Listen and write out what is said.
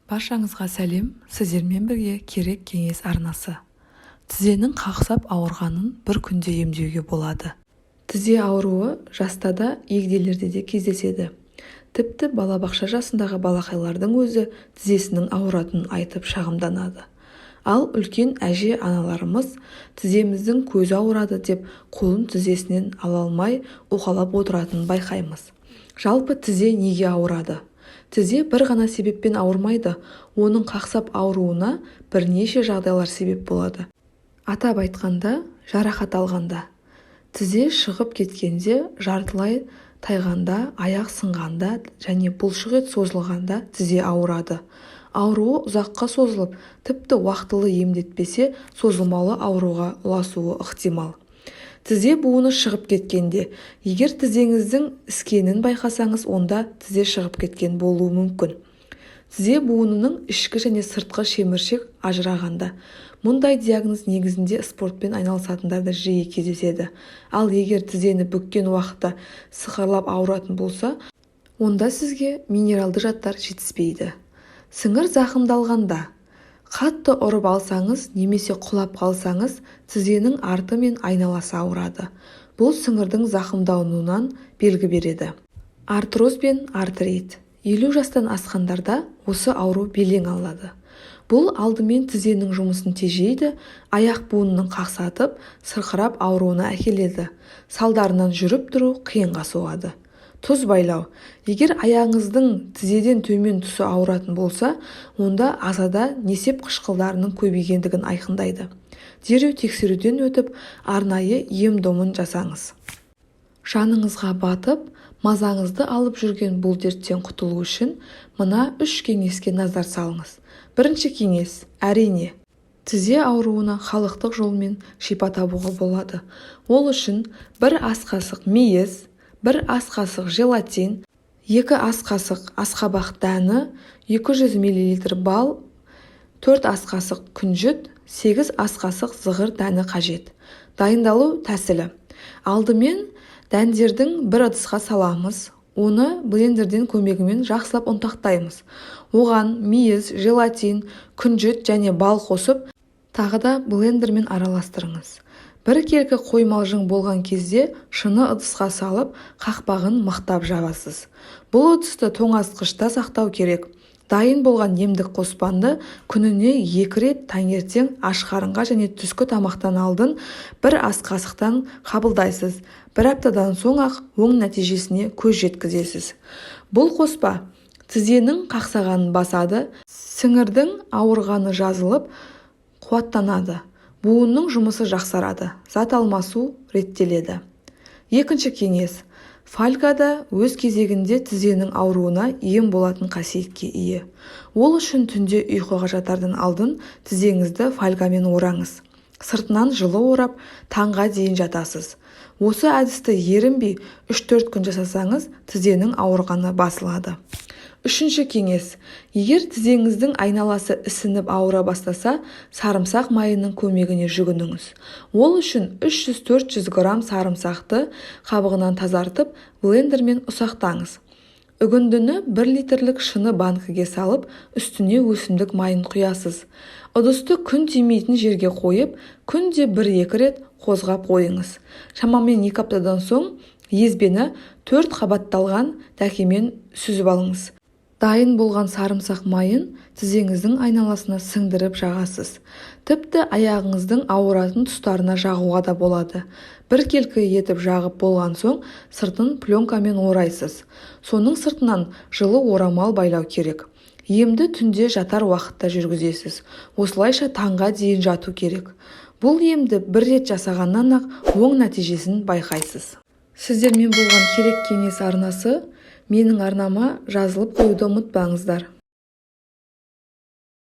Баршаңызға сәлем! Сіздермен бірге Керек кеңес арнасы. Тізенің қақсап ауырғанын бір күнде емдеуге болады. Тізе ауруы жаста да, егделерде де кездеседі. Тіпті балабақша жасындағы балақайлардың өзі тізесінің ауыратынын айтып шағымданады. Ал үлкен әже-аналарымыз тіземіздің көзі ауырады деп қолын тізесінен ала алмай уқалап отыратынын байқаймыз. Жалпы, тізе неге ауырады? Тізе бір ғана себеппен ауырмайды. Оның қақсап ауыруына бірнеше жағдайлар себеп болады. Атап айтқанда, жарақат алғанда, тізе шығып кеткенде, жартылай тайғанда, аяқ сынғанда және бұлшық ет созылғанда тізе ауырады. Ауруы ұзаққа созылып, тіпті уақтылы емдетпесе, созылмалы ауруға ұласуы ықтимал. Тізе буыны шығып кеткенде. Егер тізеңіздің іскенін байқасаңыз, онда тізе шығып кеткен болуы мүмкін. Тізе буынының ішкі және сыртқы шеміршек ажырағанда. Мұндай диагноз негізінде спортпен айналысатындарда жиі кездеседі. Ал егер тізені бүккен уақытта сықырлап ауыратын болса, онда сізге минералды заттар жетіспейді. Сіңір зақымдалғанда. Қатты ұрып алсаңыз немесе құлап қалсаңыз, тізенің арты мен айналасы ауырады. Бұл сіңірдің зақымдануынан белгі береді. Артроз бен артрит. 50 жастан асқандарда осы ауру белең алады. Бұл алдымен тізенің жұмысын тежейді, аяқ буынының қақсатып, сырқырап ауруына әкеледі. Салдарынан жүріп тұру қиынға соғады. Тұз байлау. Егер аяғыңыздың тізеден төмен тұсы ауыратын болса, онда ағзада несеп қышқылдарының көбейгендігін айқындайды. Дереу тексеруден өтіп, арнайы ем-домын жасаңыз. Жаныңызға батып, мазаңызды алып жүрген бұл дерттен құтылу үшін мына үш кеңеске назар салыңыз. Бірінші кеңес: әрине, тізе ауруына халықтық жолмен шипа табуға болады. Ол үшін бір ас қасық мейіз, бір ас қасық желатин, 2 ас қасық асқабақ дәні, 200 мл бал, 4 ас қасық күнжіт, 8 ас қасық зығыр дәні қажет. Дайындалу тәсілі: алдымен дәндердің бір ыдысқа саламыз. Оны блендерден көмегімен жақсылап ұнтақтаймыз. Оған мейіз, желатин, күнжіт және бал қосып, тағы да блендермен араластырыңыз. Біркелкі қоймалжың болған кезде шыны ыдысқа салып, қақпағын мықтап жабасыз. Бұл ыдысты тоңазытқышта сақтау керек. Дайын болған емдік қоспаны күніне екі рет, таңертең аш қарынға және түскі тамақтан алдын бір ас қасықтан қабылдайсыз. Бір аптадан соң-ақ оң нәтижесіне көз жеткізесіз. Бұл қоспа тізенің қақсағанын басады, сіңірдің ауырғаны жазылып, қуаттанады, буынның жұмысы жақсарады, зат алмасу реттеледі. Екінші кеңес: фольга да өз кезегінде тізенің ауруына ем болатын қасиетке ие. Ол үшін түнде ұйқыға жатардан алдын тізеңізді фольгамен ораңыз. Сыртынан жылы орап, таңға дейін жатасыз. Осы әдісті ерінбей 3-4 күн жасасаңыз, тізенің ауырғаны басылады. Үшінші кеңес: егер тізеңіздің айналасы ісініп ауыра бастаса, сарымсақ майының көмегіне жүгініңіз. Ол үшін 300-400 грамм сарымсақты қабығынан тазартып, блендермен ұсақтаңыз. Үгіндіні 1 литрлік шыны банкіге салып, үстіне өсімдік майын құясыз. Ыдысты күн тимейтін жерге қойып, күнде бір-екі рет қозғап қойыңыз. Шамамен 2 аптадан соң езбені төрт қабатталған дәкемен сүзіп алыңыз. Дайын болған сарымсақ майын тізеңіздің айналасына сіңдіріп жағасыз. Тіпті аяғыңыздың ауыратын тұстарына жағуға да болады. Біркелкі етіп жағып болған соң, сыртын пленкамен орайсыз. Соның сыртынан жылы орамал байлау керек. Емді түнде жатар уақытта жүргізесіз. Осылайша таңға дейін жату керек. Бұл емді бір рет жасағаннан-ақ оң нәтижесін байқайсыз. Сіздермен болған Керек кеңес арнасы. Менің арнама жазылып қоюды ұмытпаңыздар.